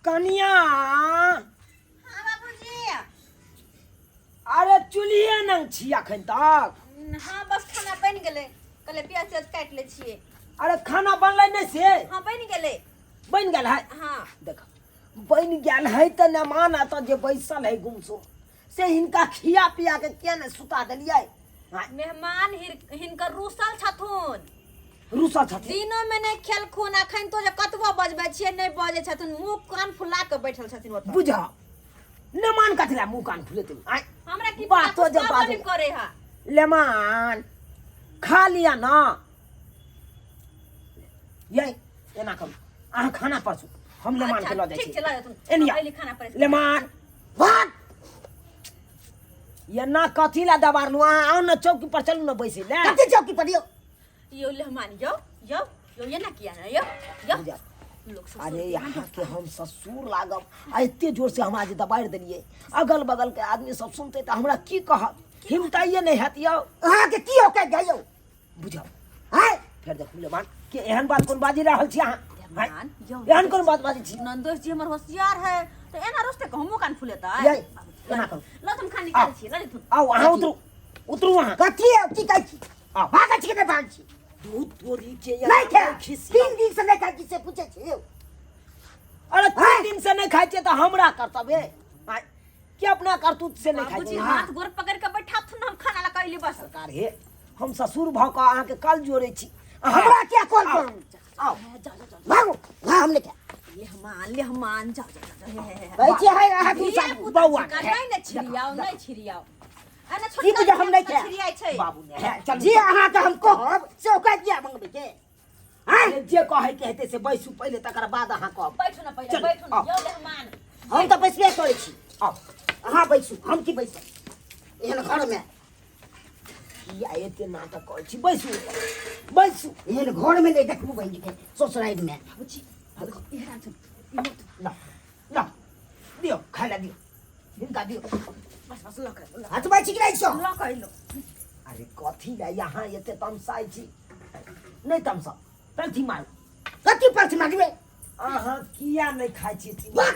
कनिया। हाँ बाबूजी। अरे चुल्हिए नंग छी अखन तक? हाँ, बस खाना बनि गेलै, कहले प्याज त्याज काटि लै छियै। अरे खाना बनलै नहि से? हाँ, बनि गेलै। बनि गेल है? हाँ। देख, बनि गेल है तऽ मेहमान एतऽ जे बैसल है गुमसुम, से हिनका खिया पिया के किया ने सुता देलियै? हाँ, मेहमान हिनकर रूसल छथुन। रूसल छथिन? दिनो में नहि खेलखुन, अखन तो जे कतबो बजबै छियै नहि बजै छथुन, मुँह कान फुला के बैठल छथिन ओतऽ। बुझा लेमान कथी ला मुँह कान फुलेतै? आँय, हमरा की बातो पता, जे कुछ बाजै। नहि करे हा। लेमान खा लिया ना। ये एना करू, अहाँ खाना परसू, हम लेमान के लऽ जाइ ठीक छी। छै, लऽ जेथुन। एनिया। हम अयली खाना परसि। लेमान भाग, एना कथी ला दबारलू? अहाँ आउ ने, चौकी पर चलू ने बैसै ले। कथी चौकी पर यौ? यौ लेमान, यौ यौ यौ, एना किया ने यौ यौ? बुझा। लोक ससुर अरे के यहाँ के हम ससुर लागब आ एते जोर से हमरा जे दबारि देलियै, अगल बगल के आदमी सब सुनते तऽ हमरा की कहत? हिमताइए नहि हैत यौ। अहाँके की औकात जाय यौ? बुझाउ। आँय, फेर देखू लेमान के एहन बात कोन बाजि रहल छी अहाँ? आँय? लेमान यौ, एहन कोन बात बाजै छी? नंदोस जी हमर होशियार है, तो एना रोस्ते के हमो कान फुलेतै? यै, एना करू। ल तुम खाना निकाल छी, ल तुम। आउ अहाँ, उतरू उतरू अहाँ। कथी यौ, की कहै छी? आउ। भागै छी कि नहि भागै छी? दूध तोरी के नहि एना खायब। खिसिया। 3 दिन से नहि खाइ छी से पूछै छी यौ? अरे 3 दिन से नहि खाइ छियै तऽ हमरा कर्तव्य आँय, के अपना करतूत से नहि खाइ बाबूजी छियै? हाथ गोर पकड़ के बैठाथुन, हम खाना लगा अइली बस। सरकार हे, हम ससुर भऽ कऽ अहाँके कल जोड़ै छी अहाँ- हमरा किया कॉल आउ, करू? आउ। जा जा जा। भागू, हाँ, हम नहि खायब। ले हमान, ले हमान, जा जा जा, हे हे हे। कहै छियै है अहाँ दू धिया साल पुता बौआ, छिका, नहि ने छिड़ियाओ, नहि छिड़ियाओ। अरे की बुझे हम नहि छोटका खायब? छिड़ियाइ छै। बाबू ने हे, चलू। जे अहाँके हम कहब से ओकरा किया मंगबै के? आँय? अरे जे कहै के हेतै से बैसू पहिले, तकर बाद अहाँ कहब। बैठू ने पहिले। चलू, बैठू ने। आउ। यौ मेहमान। हम तऽ बैसबे करै छी। आउ। अहाँ बैसू, हम की बैसब एहन घरमे? किया एते नाटक करै छी? बैसू बैसू। एहन घरमे नहि देखबू बहिनके ससुरारिमे। बाबूजी, बाबूजी, इहे राखू। ल ल, दियौ, खाय लए दियौ, हिनका दियौ। बस बस, लऽ के लऽ। हटबै छी कि नहि छौ? लऽ के अइलो। अरे कथी लए यहाँ एते तमसाइ छी? नहि तमसा, पलथी मारू। कथी पर मारबै? अहाँ किया नहि खाइ छी? वाह,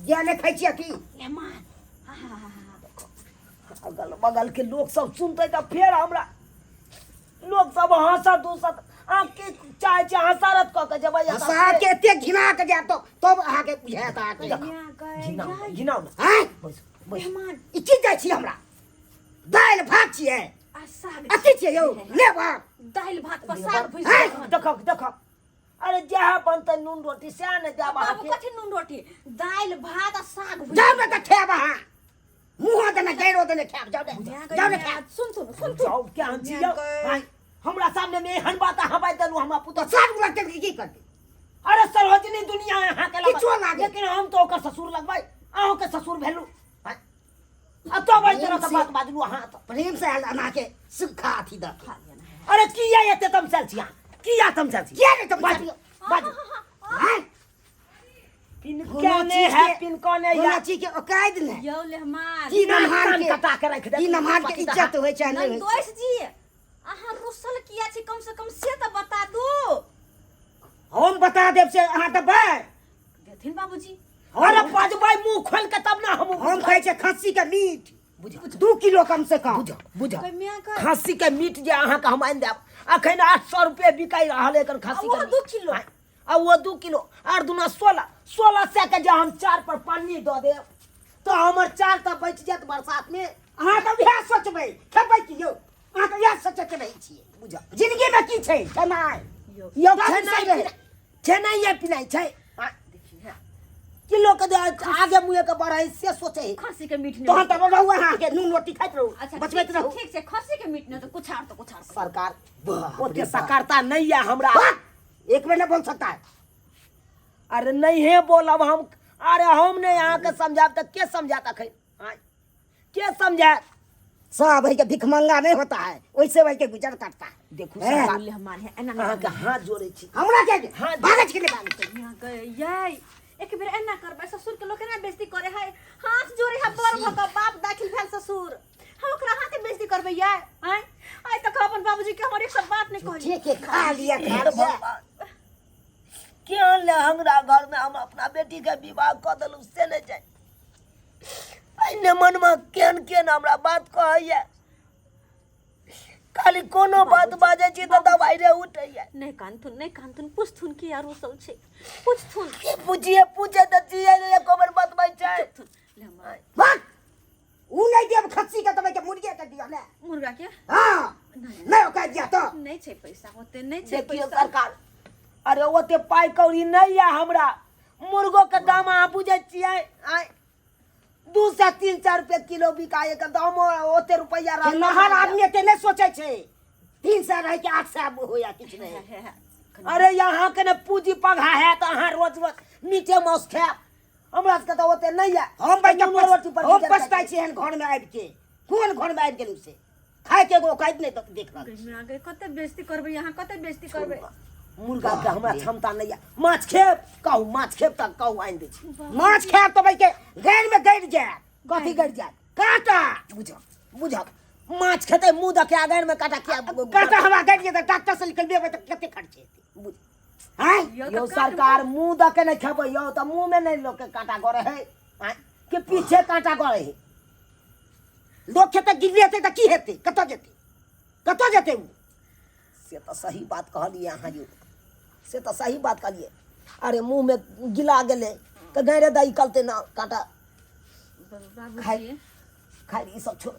किया नहि खाइ छियै की? मेहमान, हा हा हा हा। अगल बगल के लोक सब सुनतै तऽ फेर हमरा लोक सब हंसत दूसत। अहाँ की चाहै छी, हंसारत कऽ के जेबै एतऽ से? हँसा के एते घिना के जायब तऽ तब अहाँके बुझायत अहाँके। घिनाउ ने, घिनाउ ने। आँय? बैसू बैसू। मेहमान। ई की जाइ छी हमरा? दालि भात छियै? आ साग। अथी छियै यौ लेबर? दालि भात पर साग भुजि आँय? देलखुन। देखक देखक, अरे जएह बनतै नून रोटी सएह ने देब बाबू। अहाँके। कथी नून रोटी? दालि भात आ साग भुजि। जाउ ने तऽ खायब अहाँ, मुँहो देने गैरो देने खायब। जाउ ने, जाउ ने खायब। सुन सुन सुन। जाउ, केहन छी यौ? आँय, हमरा सामने में एहन बात अहाँ बाजि देलहुँ हमरा पुतहु। तऽ साग लगतै तऽ की करतै? अरे सरोजनी दुनिया अहाँके लगबै। किछो लागे। लेकिन हम तऽ ओकर ससुर लगबै, अहूँके ससुर भेलहुँ। आँय, आ तब एहि तरहके बात बाजलहुँ अहाँ तऽ। प्रेम से आयल अनाके सुखा अथी दऽ के। अरे किया एते तमसायल छी अहाँ? किया तमसायल छी? किया नहि तमसायल? बाजू बाजू। आँय? पिनके ने है, पिनको ने कोनो या चीज के औकात नहि। यौ लेहमान। की नमहार कान के कटा के राखि देत। की नमहार के इज्जत होइ छै, नहि होइ छै? नंदोस जी, अहाँ रुसल किया छी, कम से कम से तऽ बता दू। हम बता देब से अहाँ देबै? देथिन बाबूजी। अरे बजबै मुंह खोल के तब ना हम। हम खाइ छियै खस्सी के मीट। बुझ 2 किलो कम से कम। बुझ बुझ। कोई मियाँ का खस्सी के मीट जे अहाँके हम आनि देब, अखन 800 रुपये बिकाइ रहल एखन खस्सी आ के ओहो मीट। 2 किलो। आ ओ 2 किलो आर दूना 16, 1600 के जे हम चार पर पन्नी दऽ देब तऽ हमर चार तऽ बचि जायत बरसात मे। अहाँ तऽ इएह सोचबै, खेबै की यौ? अहाँ तऽ इएह सोचैत रहै छियै। बुझ, जिंदगी में की छै खेनाइ? यौ। यौ। बाबू खेनाइ सही रहै। खेनाइए पिनाइ छै आ, कि लोक के जे आगे मुँहे के बढ़ै से सोचै है। खस्सी के मीट नहीं? तहन तऽ रहू, अहाँके नून रोटी खाइत रहू। अच्छा, बचबैत ठीक रहू। ठीक छै, खस्सी के मीट नहीं तो कुछ आर, तो कुछ आर। सरकार, बाप रे ओते बाप। सकारता नहीं है हमरा। वाह! एक बेर नहीं बोल सकता है? अरे नहीं है बोलब हम। अरे हम नहीं अहाँके समझायब तऽ के समझायत अखन? आँय, के समझायत? सब है के भिखमंगा नहीं होता है, वैसे वही के गुजर करता है। देखू हैं? सरकार, मेहमान है एना नहीं। अहाँके हाथ जोड़ै छी। हमरा के हाँ। भागै छी कि नहि भागै? मियाँ गए यै, एक बेर एना करबै, ससुर के लोक एना बेइज्जती करे है? हाथ जोड़े है, बड़ भऽ कऽ बाप दाखिल भेल ससुर, हम ओकरा हाथे बेइज्जती करबै यै? आँय, आइ तक अपन बाबूजी के हमर एक सब बात नहि कहली। ठीक है, खा लिया खा लिया। क्यों ले हमरा घर में हम अपना बेटी बेटीके विवाह कऽ देलहुँ से नहि जानि। एहिने मनमे केहन केहन हमरा बात कहैए, खाली कोनो बात बाजै छी तऽ दबाइ रे उठैए। नहि कानथुन, नहि कानथुन, पूछथुन कि यार रुसल छै, पूछथुन। की पूछिए? पूछे तऽ छियै ने, एको बेर बतबै छै? चुपथुन ले हमरा। भाग, उ नहि देब खस्सी के, तबै के मुर्गे के दिअ ने। मुर्गा के? हाँ। नहि। नहि ओकरा दिअ तऽ। नहि छै पैसा ओते, नहि छै देखियौ पैसा। सरकार, अरे ओते पाइ कौड़ी नहि यऽ हमरा। मुर्गो के दाम अहाँ बुझै छियै? आँय, 200 300 रुपए किलो बिकाय के दामो ओते रुपैआ रहल। नहर आदमी एते नहि सोचै छै, 300 रहै के 800 होया किछु नहि। हे, हे, हे। अरे यहाँ के ने पूंजी पघा है तऽ अहाँ रोज रोज मीटे मांस खायब। हमरा सबके तऽ ओते नहि यऽ। हम भाई नूनो रोटी पर हम गुजर पछताइ करै छी एहन घरमे आबि के, कोन घरमे आबि गेलहुँ से, खायके एगो औकात नहि देख रहल छी। गई गई, कते बेइज्जती करबै यहाँ, कते बेइज्जती करबै। मुर्गा के हमरा क्षमता नहि यऽ। माछ खेब कहू? माछ खेब तऽ कहू, आनि दै छी। माछ खायब तऽ भाई के गैर में गैर जायत। कथी गड़ि जायत? काँटा। बुझब बुझब, माछ खेतै मुँह दऽ के आगन में काटा किया? काँटा हमरा गैर जेतै, डॉक्टर से निकलबेबै तऽ कते खर्च हेतै? बुझ आँय? यौ यौ तऽ सरकार, मुँह दऽ के नहि खेबै यौ तऽ मुँह में नहि लोक के काँटा गड़े है? आँय, के पीछे काँटा गड़े है? लोक खेतै गिरले हेतै तऽ की हेतै? कतऽ जेतै, कतऽ जेतै ओ? से तऽ सही बात कहलियै अहाँ यौ, से तऽ सही बात कहलियै। अरे मुँह में गिला गेलै तऽ गैरे दही कलतै ना काँटा। बाबूजी। खाइ ई सब छोड़,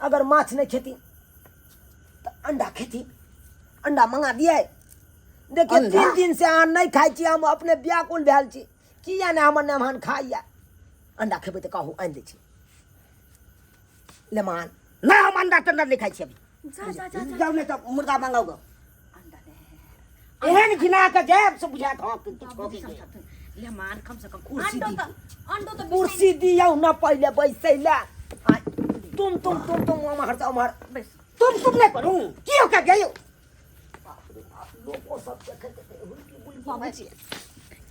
अगर माछ नहि खेती तऽ अंडा खेती, अंडा मंगा दियै। देखियौ, अंडा? 3 दिन से अहाँ नहि खाइ छी, हम अपने व्याकुल भेल छी, किया नहि हमर मेहमान खाइया। अंडा खेबै तऽ कहू, आनि दै छी लेमान। नहि, हम अंडा तंडा नहि खाइ छी अभी। जा जा जा जा। जाउ नहि तऽ मुर्गा मंगाउ गऽ। अंडा दे। एहन घिना कऽ जायब से बुझायत हँ कि किछु कऽ बाबूजी के गेल। समझाथुन, लेमान कम से कम कुर्सी अंडो दी। तऽ अंडो तऽ कुर्सी दियौ न पहिले बैसै लए। आँय, तुम तुम तुम तुम ओम्हर से ओम्हर। बैस। तुम नहि करू की ओकरा गयो। बाप रे बाप, लोको सब देखैत हेतै, हुलकी बुलकी। बाबूजी,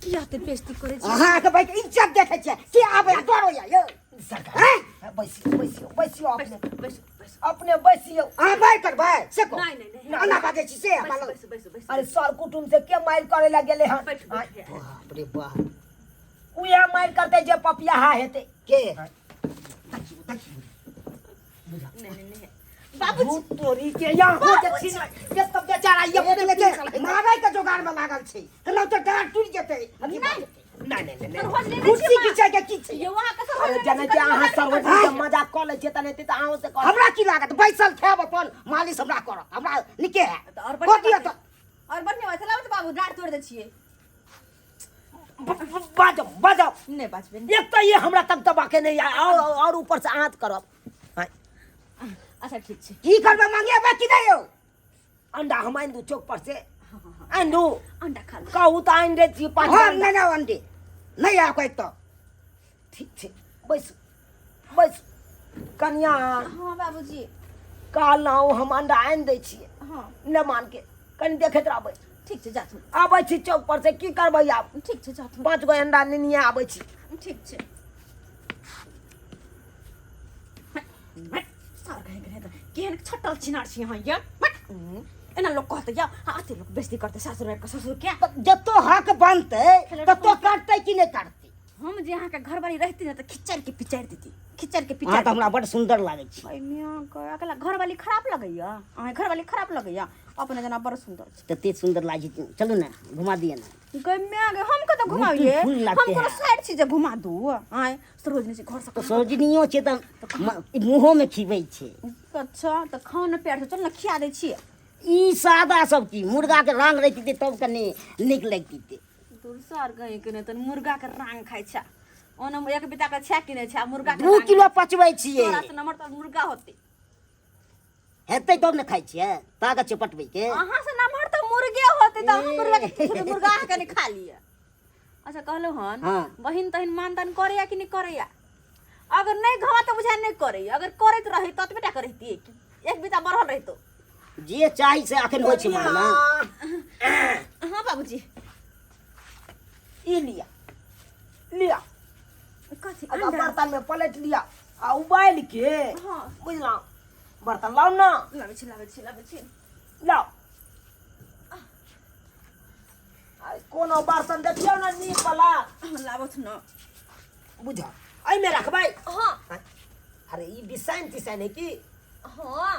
किया ते बेइज्जती करै छी? अहाँके भाई के इज्जत देखै छियै के आबै आ डरो या यौ? सरकार, बैसियौ बैसियौ बैसियौ। बैस। अपने बैस बैस। अपने बैसियौ। अहाँ बाइ करबै से कहू। नहि नहि नहि। एना बाजै छी से हमरा बैस। लग। बैस बैस बैस। अरे सर कुटुम्ब से के मारि करे ला गेलै हन? बैठ बैठ। बाप रे बाप। उएह मारि करतै जे पपियाहा हेतै। के देखियौ देखियौ। नहीं नहीं नहीं बाबूजी। भूत तोरी के यहाँ हो जे छी ये सब बेचारा ये अपने के मारै के जोगार में लागल छै, केना तऽ डाँट टूटि जेतै अथी भऽ जेतै। नहीं नहीं नहीं। सरोज लेने कुर्सी छियै। खींचै के की छै? यौ, अहाँ के सरोज अरे लेने जनै छी, कि अहाँ कनी सरोज मजाक के मजाक कऽ लै छियै तने तऽ अहूँ से कऽ। हमरा की लागत, बैसल खायब अपन, मालिश हमरा करत, हमरा नीके है। तऽ और कऽ बढ़िआँ दिअ बात तऽ। है। और बढ़िआँ बात है। लाबू तऽ बाबू, डाँट तोड़ि दै छियै। बाजब बाजब। नहि बाजबै। एक तऽ ये हमरा तक दबा के नहीं आय और ऊपर से आँच करब। आँय, अच्छा ठीक छै। की करबै, मंगेबै की नहि यौ? अंडा हम आनि दू चौक पर से? हाँ हाँ हाँ। आनि दू? अंडा खा लू। कहू तऽ आनि दै छी पाँच हम अंडा। नहि नहि, अंडे नहि आब कहै तऽ। ठीक छै, बैसू बैसू कनिया। हाँ बाबूजी। कहलहुँ हम अंडा आनि दै छियै। हाँ। मेहमान के कनि देखैत रहबै। ठीक छै, जाथुन। आबै छी चौक पर से, की करबै आब? ठीक छै, जाथुन। 5 गो अंडा नेने आबै छी। ठीक छै। सार कहीं गेलै तऽ केहन छटल छिनार छी अहाँ ये। एना लोक कहतै या अते लोक बेइज्जती करतै सासुर आबि कऽ ससुर के? तऽ जतो हक बनतै ततो काटतै कि नहि काटतै? हम जे अहाँके घरवाली रहती ने तऽ खिचड़ के पिचारि देती, खिचड़ के अहाँ पिचारि। तऽ हमरा बड्ड सुन्दर लागै छी। अय मियाँ के अकेला घरवाली खराब लगैया? अहाँ घरवाली खराब लगैया? अपने जेना बड़ सुन्दर छै। तते सुन्दर लागै छी, चलू ने घुमा दिअ ने। गै माय गै, हम कतऽ घुमाबियै? फूल हम लागते कोनो है। साइड छी जे घुमा दू? आँय, सरोजनी छै घर से। तऽ सरोजनियो छै तऽ ई मुँहोमे खिबै छै। अच्छा तऽ खाओ ने प्यार से, चल ने खिया दै छियै। ई सादा सब की मुर्गा के रंग रहितै तब कनि नीक लगितै। दूर गई के नहि तऽ मुर्गा के रांग खाइ छै। ओना एक बिता के छै कि नहि छै आ मुर्गा के 2 रांग किलो पचबै छियै। तोरा से नमहर तऽ मुर्गा होतै। हेतै तब ने खाइ छियै, ताकत छै पटबै के। अहाँ से नमहर तऽ मुर्गे होतै, तऽ अहाँ मुर्गा के की खेबै? मुर्गा अहाँ कनि खा लिअ। अच्छा कहलहुँ हन, हाँ। बहिन तहिन मानदान करैया कि नहि करैया? अगर नहि घवा तऽ बुझाय नहि करैया, अगर करैत रही तऽ ओतबे टा करैतियै, एक बीता बढ़ल रहितो। जे चाही से अखन होइ छै मामा। हाँ बाबूजी। ई लिअ लिअ। कथी? ओकरा अंडा? बर्तन में पलटि लिअ आ उबालि के। हाँ। बुझलहुँ, बर्तन लाउ ने। लाबै छी लाबै छी लाबै छी। लाउ, कोनो बर्तन देखियौ ने नीक वाला। लाबथ न। बुझ, एहिमे रखबै। हाँ। अरे, ई बिसाइन तिसाइन है की? हाँ।